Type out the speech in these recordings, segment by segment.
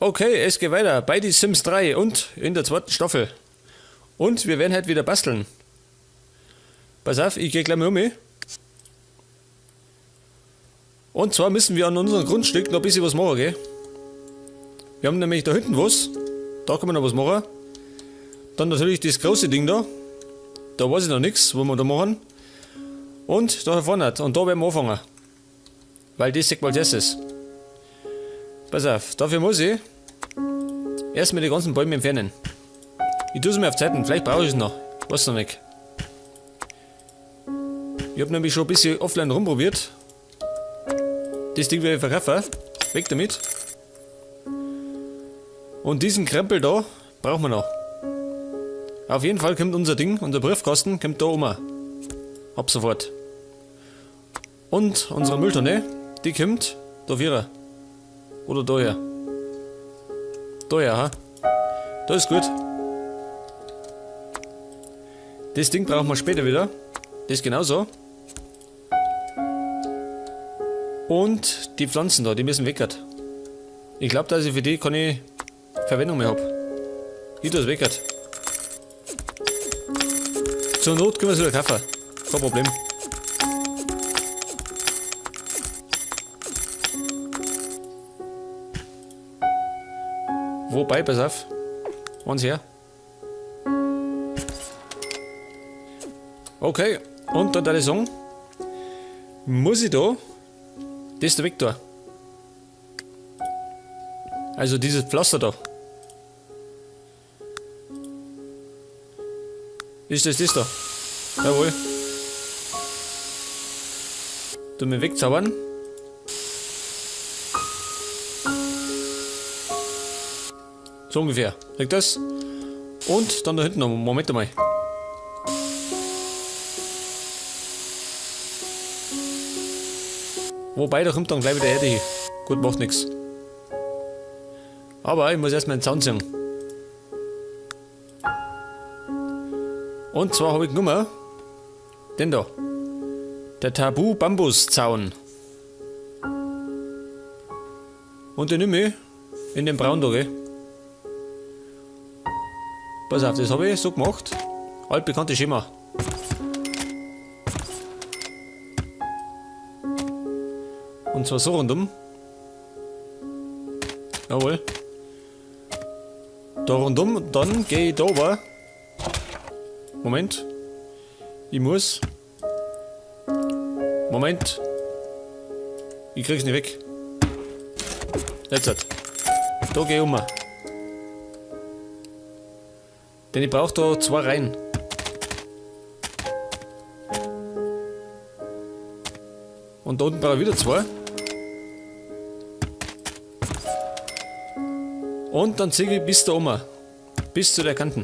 Okay, es geht weiter bei die Sims 3 und in der zweiten Staffel. Und wir werden heute wieder basteln. Pass auf, ich gehe gleich mal um. Und zwar müssen wir an unserem Grundstück noch ein bisschen was machen, gell? Wir haben nämlich da hinten was. Da können wir noch was machen. Dann natürlich das große Ding da. Da weiß ich noch nichts, was wir da machen. Und da vorne. Und da werden wir anfangen. Weil das sieht mal als erstes. Pass auf, dafür muss ich erstmal die ganzen Bäume entfernen. Ich tue es mir auf Zeiten, vielleicht brauche ich es noch. Weiß noch nicht. Ich habe nämlich schon ein bisschen offline rumprobiert. Das Ding werde ich verkaufen. Weg damit. Und diesen Krempel da brauchen wir noch. Auf jeden Fall kommt unser Ding, unser Briefkasten, kommt da um. Ab sofort. Und unsere Mülltonne, die kommt da vierer. Oder daher. Daher, ha? Da ist gut. Das Ding brauchen wir später wieder. Das genauso. Und die Pflanzen da, die müssen weg. Ich glaube, dass ich für die keine Verwendung mehr hab. Ich tue es weg. Zur Not können wir es wieder kaufen. Kein Problem. Wobei, pass auf. Eins her. Okay, und dann der Song. Muss ich da das da weg da. Also dieses Pflaster da. Ist das das da? Jawohl. Tu mir wegzaubern. So ungefähr. Liegt das? Und dann da hinten noch. Moment einmal. Wobei, da kommt dann gleich wieder Erde hin. Gut, macht nix. Aber ich muss erstmal den Zaun ziehen. Und zwar habe ich genommen den da. Der Tabu-Bambus-Zaun. Und den nehme ich in den Braun da, gell? Pass auf, das habe ich so gemacht. Altbekannte Schema. Und zwar so rundum. Jawohl. Da rundum, dann gehe ich da rüber. Moment. Ich muss. Moment. Ich krieg's nicht weg. Jetzt halt. Da geh ich um. Denn ich brauch da zwei Reihen. Und da unten brauche ich wieder zwei. Und dann ziehe ich bis da oben. Bis zu der Kanten.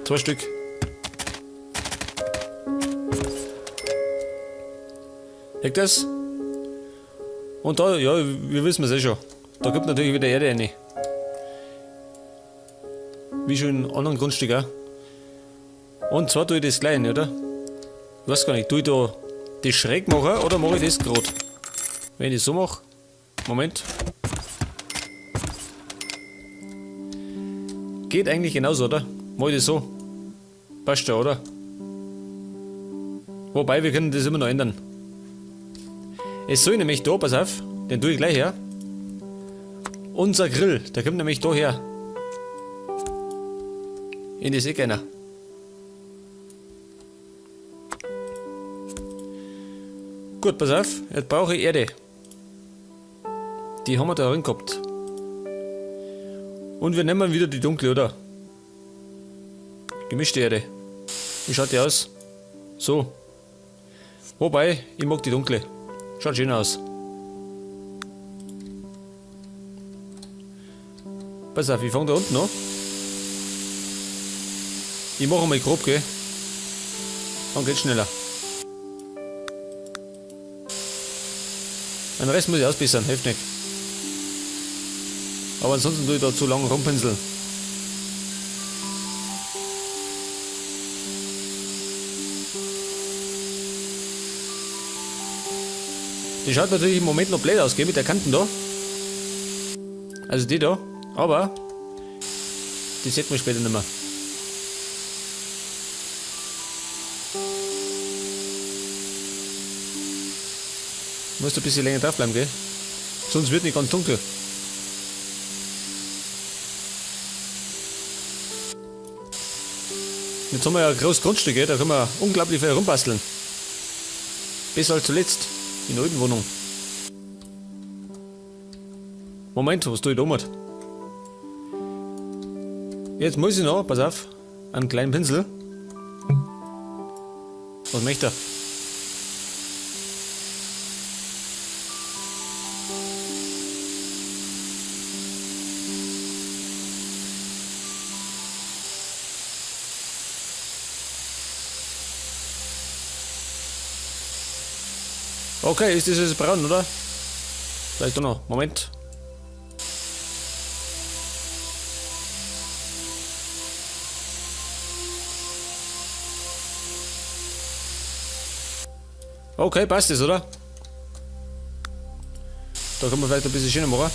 Zwei Stück. Liegt das? Und da, ja, wir wissen es eh schon. Da kommt natürlich wieder Erde rein. Wie schon in anderen Grundstücken auch. Und zwar tue ich das gleich, oder? Ich weiß gar nicht, tue ich da das schräg machen oder mache ich das grad? Wenn ich das so mache. Moment. Geht eigentlich genauso, oder? Mach ich das so. Passt ja, oder? Wobei, wir können das immer noch ändern. Es soll nämlich da, pass auf, den tue ich gleich her. Unser Grill, der kommt nämlich da her. In das Eck einer. Gut, pass auf, jetzt brauche ich Erde. Die haben wir da drin gehabt. Und wir nehmen wieder die dunkle, oder? Gemischte Erde. Wie schaut die aus? So. Wobei, ich mag die dunkle. Schaut schön aus. Pass auf, ich fang da unten an. Ich mache mal grob, gell? Dann geht's schneller. Den Rest muss ich ausbessern, hilft nicht. Aber ansonsten tue ich da zu lang rumpinseln. Die schaut natürlich im Moment noch blöd aus, gell, mit der Kanten da. Also die da. Aber die sieht man später nicht mehr. Musst du ein bisschen länger drauf bleiben, gell? Sonst wird nicht ganz dunkel. Jetzt haben wir ja ein großes Grundstück, gell? Da können wir unglaublich viel rumbasteln. Besser als zuletzt in der alten Wohnung. Moment, was tue ich da mit? Jetzt muss ich noch, pass auf, einen kleinen Pinsel. Was möchte er? Okay, ist das jetzt braun, oder? Vielleicht doch noch. Moment. Okay, passt das, oder? Da können wir vielleicht ein bisschen schöner machen.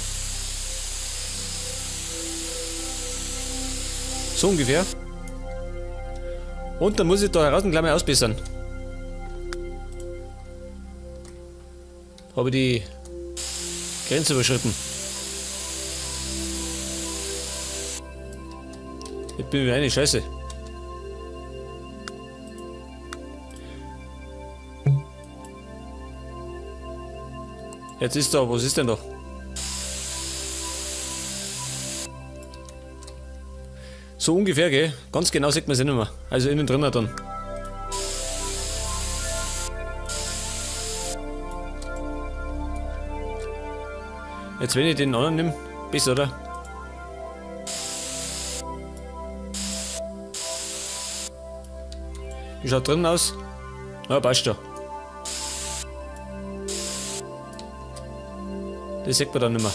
So ungefähr. Und dann muss ich da heraus gleich mal ausbessern. Habe die Grenze überschritten. Jetzt bin ich wieder eine Scheiße. Jetzt ist da, was ist denn da? So ungefähr, gell? Ganz genau sieht man es nicht mehr. Also innen drin dann. Jetzt wenn ich den anderen nehme, besser, oder? Wie schaut drinnen aus? Ja, passt schon. Das sieht man dann nicht mehr.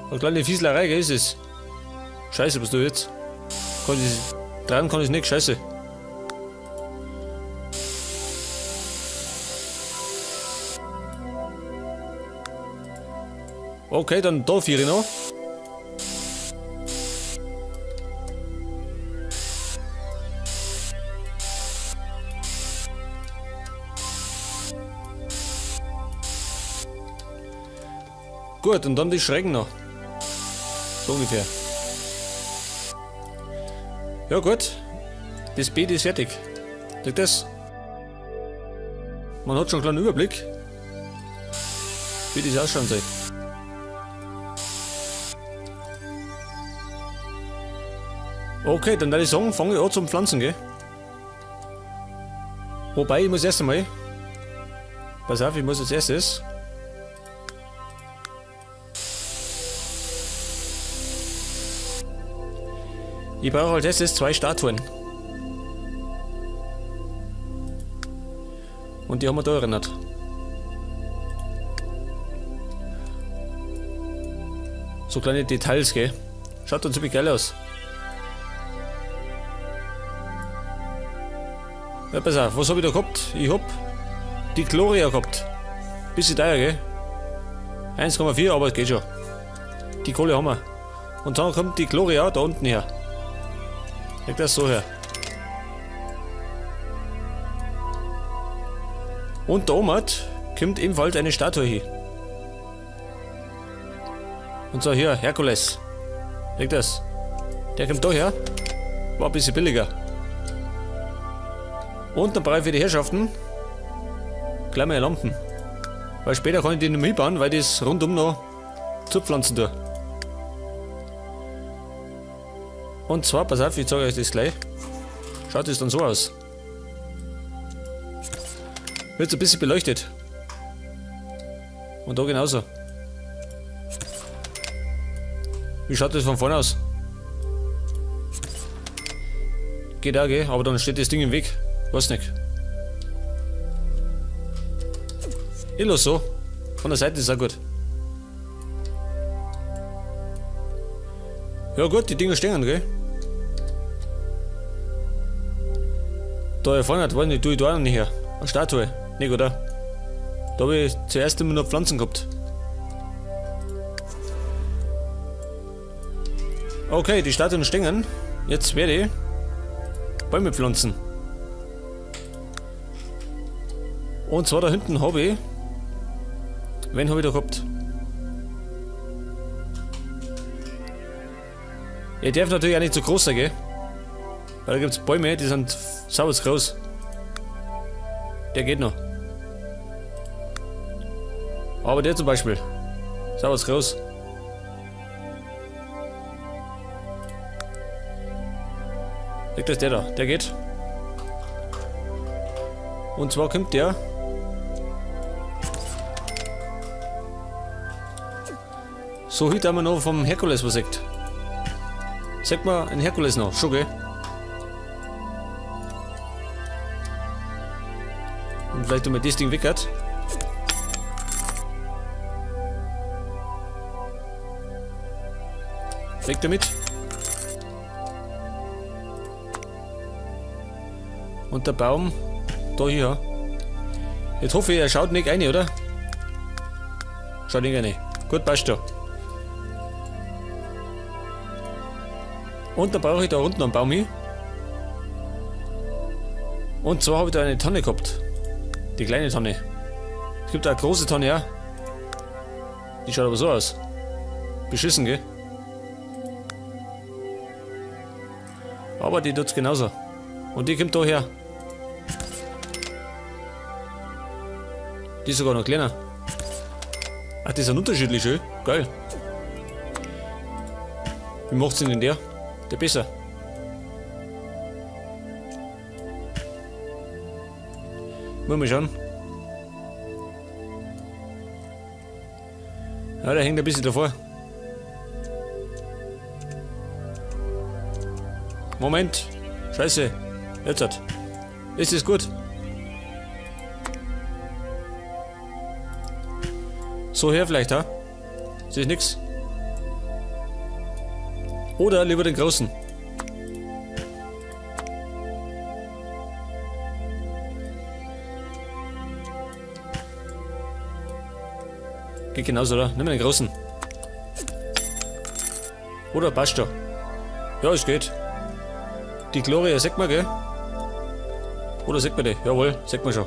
Eine kleine Fieslerei, gell, ist es. Scheiße, was du jetzt? Kann ich, dran kann ich nicht, scheiße. Okay, dann da vier noch. Gut, und dann die Schrecken noch. So ungefähr. Ja gut, das Beet ist fertig. Seht das? Man hat schon einen kleinen Überblick, wie das ausschauen soll. Okay, dann würde ich sagen, fange ich an zum Pflanzen, gell? Wobei, ich muss erst einmal... Pass auf, ich muss als erstes... Ich brauche als erstes 2 Statuen. Und die haben wir da erinnert. So kleine Details, gell? Schaut dann ziemlich geil aus. Ja, pass auf, was hab ich da gehabt? Ich hab die Gloria gehabt. Bisschen teuer, gell? 1,4, aber es geht schon. Die Kohle haben wir. Und dann kommt die Gloria da unten her. Leg das so her. Und da oben kommt ebenfalls eine Statue hin. Und zwar hier, Herkules. Leg das. Der kommt da her. War ein bisschen billiger. Und dann brauche ich für die Herrschaften gleich mal Lampen. Weil später kann ich die nicht mehr hinbauen, weil das rundum noch zupflanzen tue. Und zwar, pass auf, ich zeige euch das gleich. Schaut es dann so aus. Wird so ein bisschen beleuchtet. Und da genauso. Wie schaut das von vorne aus? Geht auch, gell? Aber dann steht das Ding im Weg. Weiß nicht. Ich lass so. Von der Seite ist auch gut. Ja gut, die Dinger stehen, gell? Da vorne, weiß nicht, tue ich da auch noch nicht her. Eine Statue. Nicht, oder? Da habe ich zuerst immer nur Pflanzen gehabt. Okay, die Statuen stehen. Jetzt werde ich Bäume pflanzen. Und zwar da hinten habe ich. Wen habe ich da gehabt? Er darf natürlich auch nicht zu groß sein, gell? Weil da gibt es Bäume, die sind sauber groß. Der geht noch. Aber der zum Beispiel. Sauber groß. Liegt das der da? Der geht. Und zwar kommt der. So heute haben wir noch vom Herkules was sagt. Sag mal ein Herkules noch, schon gell? Und vielleicht um das Ding weg hat. Weg damit. Und der Baum da hier. Jetzt hoffe ich, er schaut nicht rein, oder? Schaut nicht rein. Gut, passt schon. Und dann brauche ich da unten einen Baum hin. Und zwar habe ich da eine Tanne gehabt. Die kleine Tanne. Es gibt auch eine große Tanne, ja. Die schaut aber so aus. Beschissen, gell? Aber die tut's genauso. Und die kommt da her. Die ist sogar noch kleiner. Ach, die sind unterschiedlich, schön. Geil. Wie macht's denn der? Der besser. Muss mal schauen. Ja, der hängt ein bisschen davor. Moment. Scheiße. Jetzt hat. Ist es gut? So her vielleicht, ha? Sehe ich nix. Oder lieber den großen. Geht genauso, oder? Nimm den großen. Oder passt schon. Ja, es geht. Die Gloria sagt man, gell? Oder sagt man die? Jawohl, sagt man schon.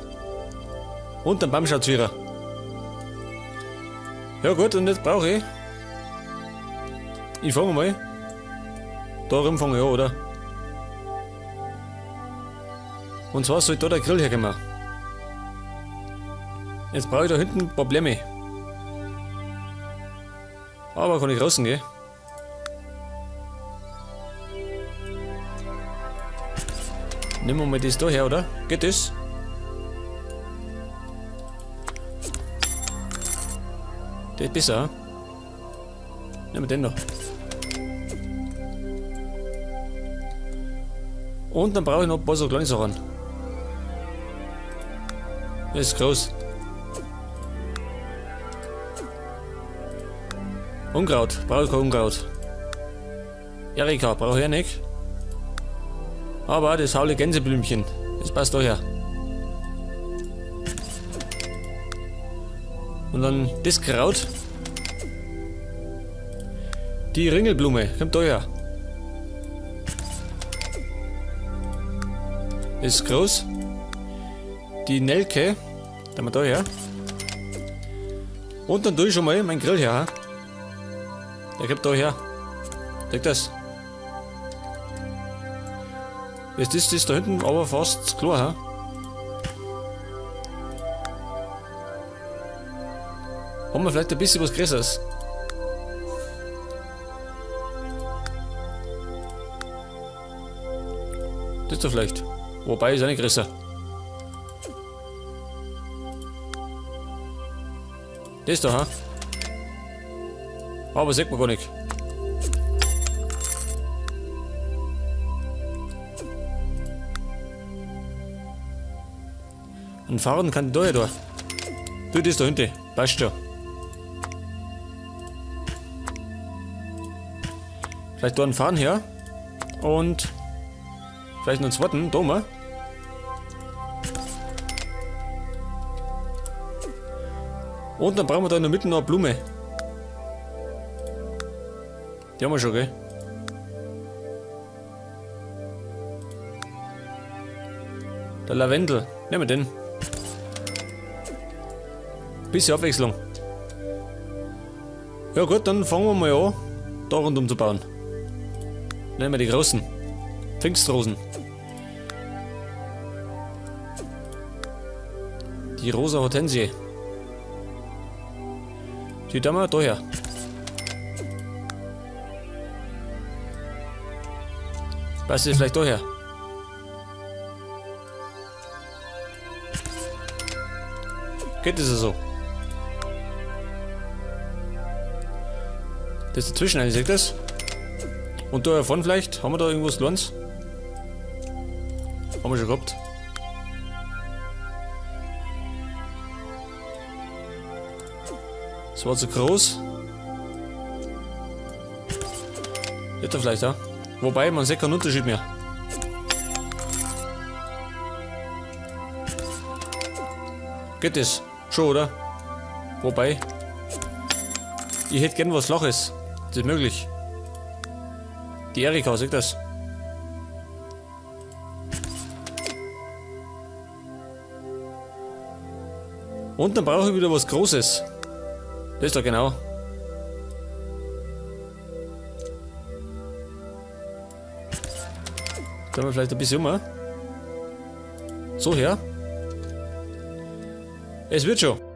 Und dann Baum schaut's wieder. Ja gut, und jetzt brauche ich. Ich fange mal. Da rum fange ich an, oder? Und zwar soll da der Grill herkommen. Jetzt brauche ich da hinten ein paar Blämme. Aber kann ich raus gehen? Nehmen wir mal das da her, oder? Geht das? Der ist besser. Nehmen wir den da. Und dann brauche ich noch ein paar so kleine Sachen. Das ist groß. Unkraut, brauche ich kein Unkraut. Erika, brauche ich ja nicht. Aber das haule Gänseblümchen, das passt doch her. Und dann das Kraut. Die Ringelblume, kommt da her. Ist groß. Die Nelke, da wir da her. Und dann tue ich schon mal meinen Grill her. Der kommt da her. Seht das? Jetzt ist das da hinten aber fast klar. He? Haben wir vielleicht ein bisschen was Größeres? Das da vielleicht. Wobei ist auch nicht größer. Das da, ha? Aber sieht man gar nicht. Und fahren kann ich da ja da. Du, das da hinten. Passt schon. Vielleicht da einen Fahren her. Und vielleicht noch einen zweiten. Da mal. Und dann brauchen wir da in der Mitte noch eine Blume. Die haben wir schon, gell? Der Lavendel. Nehmen wir den. Bisschen Abwechslung. Ja gut, dann fangen wir mal an, da rundum zu bauen. Nehmen wir die großen. Pfingstrosen. Die rosa Hortensie. Die da mal daher. Passt das vielleicht daher? Geht das so? Das dazwischen eigentlich, seht das? Und da davon vielleicht? Haben wir da irgendwas Kleines? Haben wir schon gehabt. Das war zu groß. Wird er vielleicht, ja? Wobei, man sieht keinen Unterschied mehr. Geht das? Schon, oder? Wobei, ich hätte gern was Flaches. Das ist möglich. Die Erika, sieht das? Und dann brauche ich wieder was Großes. Das ist doch genau. Da haben wir vielleicht ein bisschen um. So her. Es wird schon.